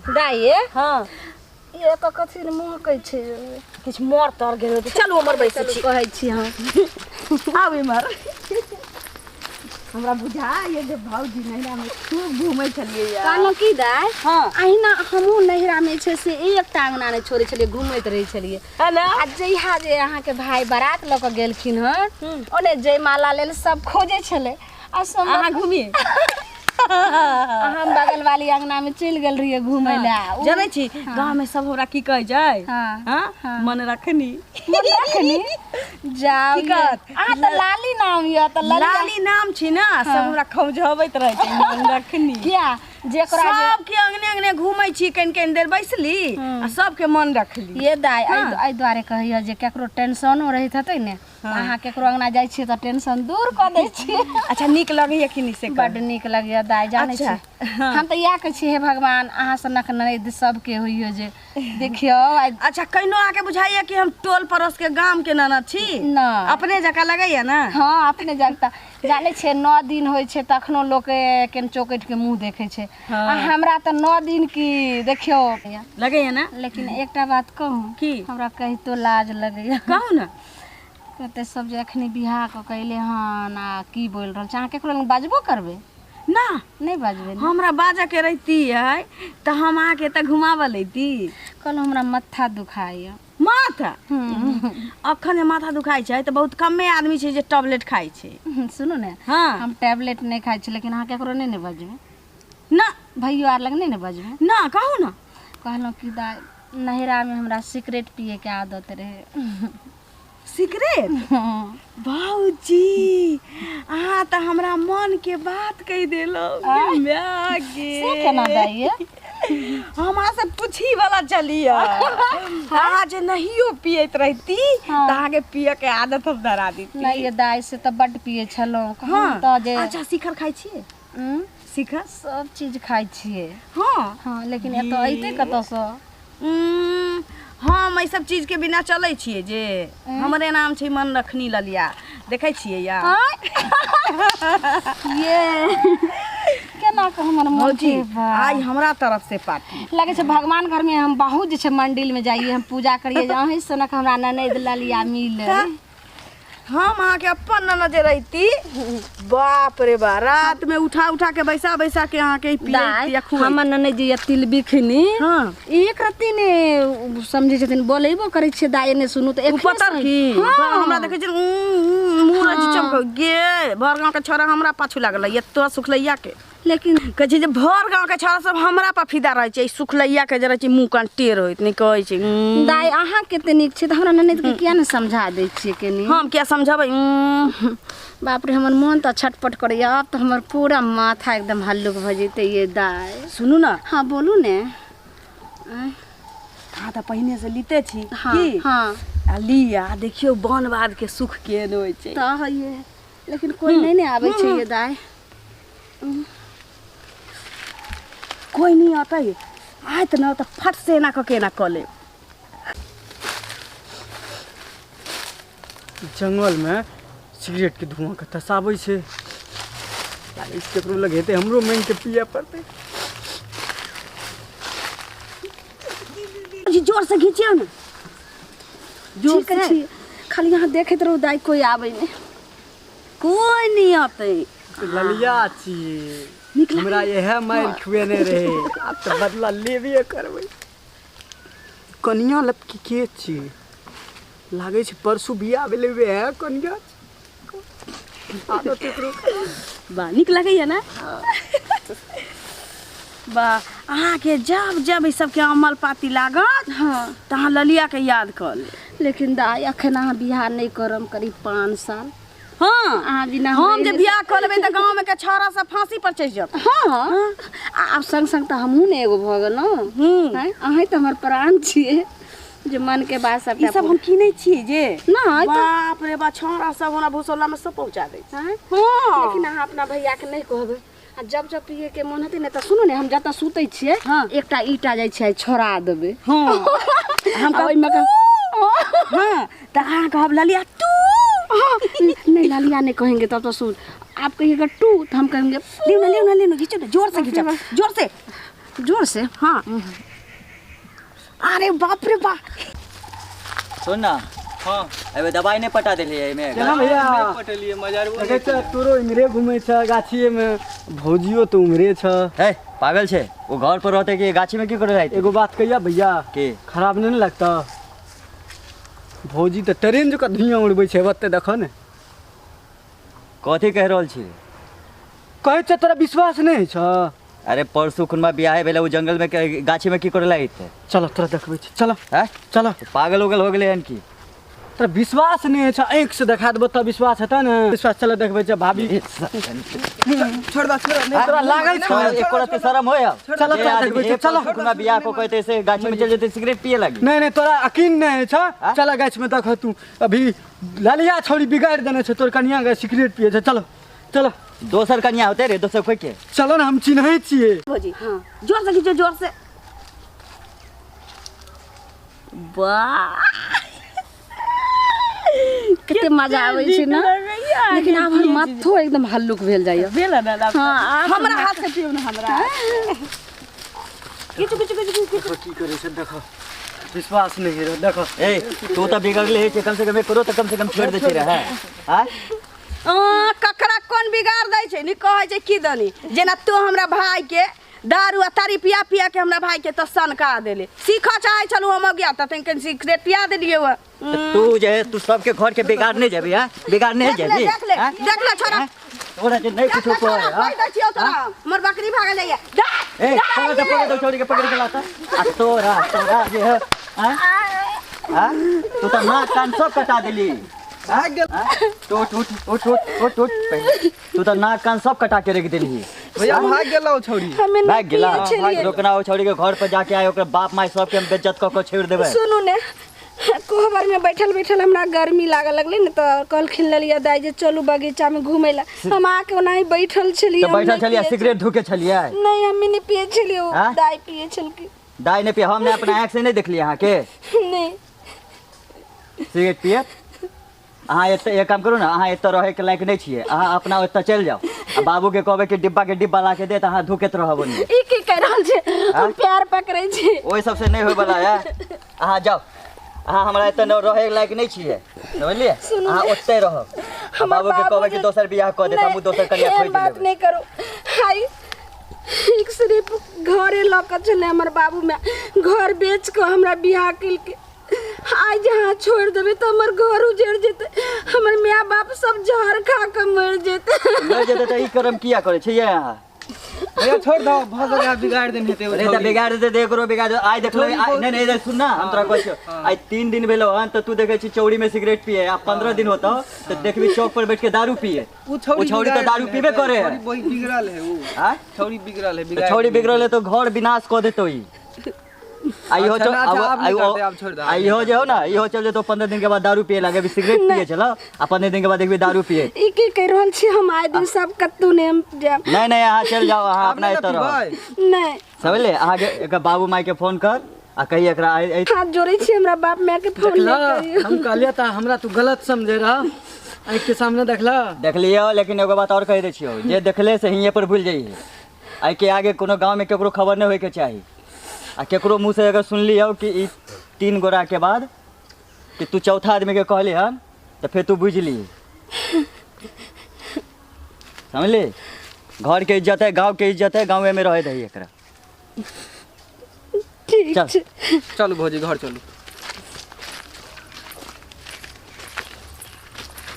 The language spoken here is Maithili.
दाइ हाँ ई एतऽ कथी ने महकै छै किछु मर तर गेल होतै। चलू उमर बैसै चलू छी कहै छी हम आउ इमहर हमरा बुझाइए जे भौजी नैहरामे खूब घूमै छलियै या कहलहुँ की दाइ हाँ अहिना हमहूँ नैहरामे छै से एकटा अङ्गना नहि छोड़ै छलियै घूमैत रहै छलियै है ना आ जहिया जे अहाँके भाय बारात लऽ कऽ गेलखिन हन ओने जयमाला लेल सब खोजै छलै आ सब अहाँ घूमी हम बगल वाली अंगना में चलि गेल रहियै घूमै लए उ जनै छी गाँव में सब हमरा की कहै छै हाँ, हाँ मन रखनी मन रखनी जाउ की कहत? अहाँ तऽ लाली नाम यऽ तऽ ललिया लाली नाम छी ना सब हमरा खौझबैत रहै छै मन रखनी किया जेकरा जे सबके अंगने अंगने घूमै छी कनि कनि देर बैसली आ सबके मन रखली ये दाइ एहि दुआरे कहैया जे केकरो टेंशनो रहैत हेतै ने तऽ अहाँ केकरो अंगना जाइ छियै तऽ टेंशन दूर कऽ दै छियै अच्छा नीक लगैया कि नहि से कहू? बड्ड नीक लगैया दाइ जानै अच्छा, छी हम तऽ इएह कहै छी हे भगवान अहाँ सनक ननैद सबके होइयो जे देखियौ आइ अच्छा कहिनो अहाँके बुझाइया कि हम टोल पड़ोस के गाम के ननद छी नहि। अपने जकाँ लगैया ना हँ अपने जनता जानै छियै 9 दिन होइ छै तखनो लोक केन चौकटि के मुँह देखै छै आ हमरा तऽ 9 दिन की देखियौ लगैया ना लेकिन एकटा बात कहू की? हमरा कहितो लाज लगैया कहू ना कहते सब जे एखनी बियाह कऽ के अयलै हन आ की बोलि रहल छै अहाँ केकरो लग बाजबो करबै ना नहि बाजबै ने हमरा बाजऽ के रहिती है तऽ हम अहाँके एतऽ घुमाबऽ लैती कहलहुँ हमरा माथा दुखाइया माथा अखन जे माथा दुखाइ छै तऽ बहुत कमे आदमी छै जे टैबलेट खाइ छै सुनू ने हाँ हम टैबलेट नहि खाइ छी लेकिन अहाँ केकरो नहि ने बजबै ना भैयो आर लग नहि ने बजबै ना कहू ना कहलहुँ कि दाइ नैहरामे हमरा सिगरेट पियैके आदत रहै सिगरेट भौजी अहाँ तऽ हमरा मन के बात कहि देलहुँ गे माय गे से केना दाइ ये हमरा से पूछी वाला चलिए अहाँ जे नहियो पियैत रहती हाँ। तऽ अहाँके पियऽ के आदत हम धरा देती नहि ये दाइ से तऽ बड्ड पियै छलहुँ कहलहुँ हाँ तऽ जे अच्छा शिखर खाइ छियै उँ, शिखर सब चीज खाइ छियै हाँ हँ लेकिन एतऽ अयतै कतऽसँ हम एहि सब चीज के बिना चलै छियै जे हमरे नाम छै मन रखनी ललिया देखै छियै या ये केना के हमर मन भौजी के बा। आइ हमरा तरफ से पार्टी लगै छै भगवान घर में हम बहुत जे छै मंदिर में जाइए हम पूजा करिए जे अहीं सनक हमरा ननैद ललिया मिले हम अहाँके अपन ननद जे रहिती बाप रे बा रात में उठा उठा के बैसा बैसा के अहाँके दाइ पियैती आ खुअैती। हमर ननैद जे ये तिलबिखनी हाँ एक रत्ती ने समझै छथिन बोलेबो करै छियै दाइ ने सुनू तऽ उ एखने पतर सुन- की हाँ। हमरा देखै छै मुँह रहै छै चमक गे भर गाँव के छोरा हमरा पाछू लागल है तोरा सुखलैया के लेकिन कहै छै जे भर गाँव के छोरा सब हमरा पर फिदा रहै छै ई सुखलैया के जे रहै छै मुँह कान टेढ़ होइत नहि कहै छै दाइ अहाँ कते नीक छै तऽ हमरा ननैद के किया ने समझा दै छियै कनी हम किया समझबै बाप रे हमर मोन तऽ छटपट करैया आब तऽ हमर पूरा माथा एकदम हल्लुक भऽ जेतै ये दाइ सुनू ने हाँ बोलू ने अहाँ तऽ पहिने से लीते छी हाँ की हाँ आ लिअ आ देखियौ वन बाध के सुख केहन होइ छै तऽ होइए लेकिन कोइ नहि ने आबै छै ये दाइ कोइ नहि अतै आयत ने तऽ फट से एना कऽ के एना कऽ लेब जंगलमे सिगरेटके धुआँ कतऽसँ आबै छै लागै छै ककरो लग हेतै हमरो माँगि कऽ पियऽ पड़तै जी जोर से घिचियौ ने जोर ठीक से छी खाली अहाँ देखैत रहू दाइ कोइ आबै नहि कोइ नहि अतै ललिया छी हमरा इएह मारि खुएने रहे आब तऽ बदला लेबे करबै कनिया लपकी के छी लागै छै परसू बियाह भेलै वएह कनिया छी। आदत एकरो वाह नीक लगैया ने वाह अहाँके जब जब ई सबके अमल पाती लागत हाँ तऽ अहाँ ललियाके याद कऽ लेब लेकिन दाइ अखन अहाँ बियाह नहि करब करीब 5 साल हाँ अहाँ बिना हम जे बियाह कऽ लेबै तऽ गाँवमे के छौड़ा सब फांसी पर चढ़ि जायत हाँ आ आब संग संग तऽ हमहूँ ने एगो भऽ गेलहुँ हूँ आँय, अहीँ तऽ हमर प्राण छियै जे मन के बात ई सबटा सब हम कीनै छियै जे नहि तऽ बाप रे बा छौड़ा सब हमरा भूसौला में सब पहुंचा दै छै आँय? हाँ लेकिन अहाँ अपना भैया के नहि कहबै आ जब जब पिए के मन हेतै ने तऽ सुनू ने हम जतऽ सुतै छियै हाँ। एकटा ईटा जाइ छै छोड़ा देबै हाँ हम आ ओहिमे कहब हाँ तऽ अहाँ कहब ललिया तू नहीं लालिया नहीं कहेंगे तब तो सुन आप कहिएगा टू तो हम कहेंगे लिउ ना लिउ ना लिउ ना घिचू ना जोर से घिचू जोर से जोर से। हाँ अरे बाप रे बाप। सुन ना। हाँ एबे दवाई नहीं पटा देलियै एमे। केना भैया नहीं पटलियै मजरबो देखै छ तोरो इमरे घुमै छ गाछिए में, भौजियो तो उमरे छ। हे पागल छे, वो घर पर रहते कि गाछी में की करे जाइत? एगो बात कहिया भैया, की खराब नहीं लगता? भौजी तो ट्रेन जकाँ धुइयाँ उड़बै छै, बत्ते देख ने। कथी कहि रहल छी? कहै छ तोरा विश्वास नहीं छ? अरे परसू खुनमा बियाहे भेलै, ओ जंगल में गाछी में की करे लागत? चलो तोरा देखबै छी, चलो। हैं चलो। पागल उगल हो गेलै हन की? तोरा विश्वास नहीं छ? आँखि से देखा देबो तब विश्वास हेतै ने। विश्वास चलो देखबै छ भाभी। छोड़ दा छोड़, नहीं तोरा लागल छ एको रत्ती शरम होय? चलो तोरा देखबै छ, चलो। खुनमा बियाह को कहते से गाछी में चल जेतै सिगरेट पिए लागी। नहीं नहीं तोरा यकीन नहीं छ, चल गाछ में देख तू। अभी ललिया छौड़ी बिगाड़ देने छ तोर कनिया के, सिगरेट पिए छ। चलो चलो। दोसर कनिया होते रे, दोसर कोई के। चलो ना हम चिन्है छियै। भौजी हाँ जोर से खींचो, जोर से। वाह कते मजा आबै छै ना। लेकिन आब हमर माथो एकदम हल्लुक भेल जाइए। भेल ना? हाँ हमरा हाथ से पियौ ना, हमरा किछु किछु किछु किछु की करै छै देखो, विश्वास नहीं रह देखो। ए तू तो बिगड़ले है, कम से कम करो तो कम से कम छोड़ दे छै रे। हां ककरा कोन बिगाड़ दै छै नि कहै छै की दनी, जेना तू हमरा भाई के दारू आ तारी पिया पिया के हमरा भाई के तो सनका देले। सीखऽ चाहै छलू हम गया त तनिक सिगरेट पिया देलियै। तू जे है तू सबके घर के बिगाड़ नहीं जेबी? हां बिगाड़ नहीं जेबी? देख ले देख ले छोरा, तोरा जे नहीं कुछो कह। हां कहि दै छियौ तोरा, हमर बकरी भागल जाइए। ए पकड़ दे, पकड़ दे छोड़ी के, पकड़ के लाता। आ तोरा तोरा जे है हां हां तू त नाक कान सब कटा देली। भाग गेल। तू उठ उठ उठ उठ उठ, तू त नाक कान सब कटा के रख देली। भैया भाग गेलौ छौड़ी, भाग गेला। रोकना ओ छौड़ी के घर पर जाके आए, ओकर बाप माय सब के हम बेइज्जत क के छोड़ देबै। सुनू ने, कोहबर में बैठल बैठल हमरा गर्मी लागल लगलै ने, त कहलखिन ललिया दाइ जे चलू बगीचा में घूमै ला। हम आके ओनाही बैठल छलियै। त बैठल छलियै, सिगरेट धूके छलियै? नहीं हम नहीं पिए छलियै, दाइ पिए छलखिन। दाइ नहीं पिए? हम ने अपना आँख से नहीं देखलियै अहाँ के। नहीं सिगरेट पिए। अहाँ एतऽ एक काम करू ने, अहाँ एतऽ रहैके लायक नहि छियै, अहाँ अपना ओतऽ चलि जाउ आ बाबू के कहबै कि डिब्बा के डिब्बा ला के दे, त अहाँ धुकैत रहब ओन्ने। ई की कहि रहल छै? हम प्यार पकड़ै छी। ओहि सबसे नहि होय वाला है, अहाँ जाउ। अहाँ हमरा एतऽ रहै लायक नहि छियै, समझलियै? अहाँ ओतै रहब। बाबू के कहबै कि दोसर बियाह कऽ देत, हमहूँ दोसर कनिया खोजि लेबै। बात नहि करू। हाय एक सिर्फ घरे लऽ कऽ छलै हमर बाबू माय, घर बेच कऽ हमरा बियाह केलकै। आइ जे अहाँ छोड़ि देबै तऽ हमर घर उजड़ि जेतै, हमर माय बाप सब जहर खा कऽ मरि जेतै। मरि जेतै तऽ ई कर्म किया करै छियै अहाँ? भैया छोड़ दो, भऽ गेलै आब बिगाड़ देने हेतै। अरे तऽ बिगाड़ देतै, एकरो बिगाड़ देतै। आइ देखलै, नहि नहि इधर सुन ना, हम तोरा कहै छियौ, आइ 3 दिन भेलौ हन तऽ तू देखै छी चौड़ी में सिगरेट पिए, आ 15 दिन होतौ तऽ देखबी चौक पर बैठ के दारू पिए। उ छौड़ी तऽ दारू पीबे करे है। छौड़ी बिगड़ल है उ। हां छौड़ी बिगड़ल है, छौड़ी बिगड़ल है तऽ घर विनाश कऽ देतौ ई। आइयो चल, आइयो जे हो ना, इहो चल जेतौ 15 दिन के बाद दारू पिए लागे। अभी सिगरेट पिए छल आ 15 दिन के बाद देखबी दारू पिए। ई की कहि रहल छी? हम आइ दिन सब कतौ नहि हम जायब। नहीं नहीं अहाँ चलि जाउ, अहाँ अपना एतऽ रहब। नहीं समझलियै? अहाँ के एकर बाबू माय के फोन कर आ कही एकरा हाथ जोड़ै छी, हमरा बाप माय के फोन नहि करियौ। हम कहलियै त हमरा तू गलत समझे रह, आँखि के सामने देखला। देखलियौ, लेकिन एगो बात और कहि दै छियौ, जे देखले से हिये पर भूल जइहे। आइ के आगे कोनो गाँव में केकरो खबर नहि होय के चाही। आ केकरो मुँह से अगर सुनलियौ कि ई 3 गोरा के बाद कि तू चौथा आदमी के कहली हन, तऽ फेर तू बुझली। समझली? घर के इज्जत है, गाँव के इज्जत है, गाँवे में रहे दही एकरा। ठीक चल। छै चलू भौजी घर चलू।